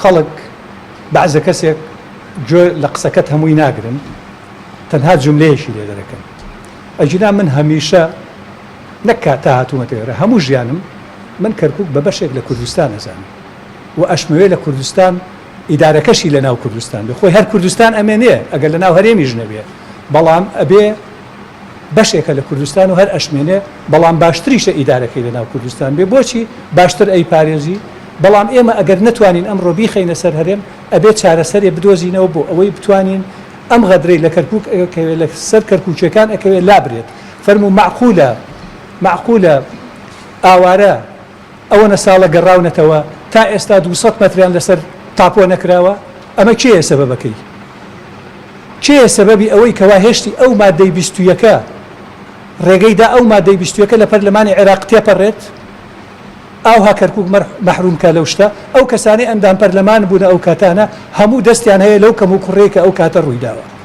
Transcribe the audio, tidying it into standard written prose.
خەڵک بەعزە کەسێک گوێ لە قسەکەت هەمووی ناگرن تەنها جوملەیەکی لێ دەرەکەن ئەگینا من هەمیشە نەک کا تا هاتوومەتە ئێرە هەموو ژیانم من کەرکوک بە بەشێک لە کوردستان ئەزانم و ئەشمەوێ لە کوردستان ئیدارەکەشی لە ناو کوردستان بێ خۆی هەر کوردستان ئەمێنێ ئەگەر لە ناو هەرێمیش نەبێ بەڵام ئەبێ بەشێکە لە کوردستان و هەر ئەشمێنێ بەڵام باشتریشە ئیدارەکەی لە ناو کوردستان بێ بۆچی باشتر ئەیپارێزی بەڵام ئێمە ئەگەر نەتوانین ئەمڕۆ بیخەینە سەر هەرێم ئەبێ چارەسەرێ بدۆزینەوە بۆ ئەوەی بتوانین ئەم غەدرەی لە کەرکوک ئەکەوێ لە سەر کەرکوکیەکان ئەکەوێ لابرێت فەرموو مەعقولە مەعقولە ئاوارە ئەوەنە ساڵە گەڕاونەتەوە تا ئێستا 200 مەتریان لەسەر تاپۆ نەکراوە ئەمە کێیە سەبەبەکەی کێیە سەبەبی ئەوەی کەوا هێشتی ئەو مادەی بیستویەکە ڕێگەی دا ئەو مادەی بیستویەکە لە پەرلەمانی عێراق تێپەڕێت ئاوها کەرکوک مەحروم کا لەو شتە، ئەو کەسانەی ئەندام پەرلەمان بوونە ئەو کاتانە هەموو دەستیان هەیە لەو کەموکوڕیەی کە ئەو کاتە ڕوویداوە.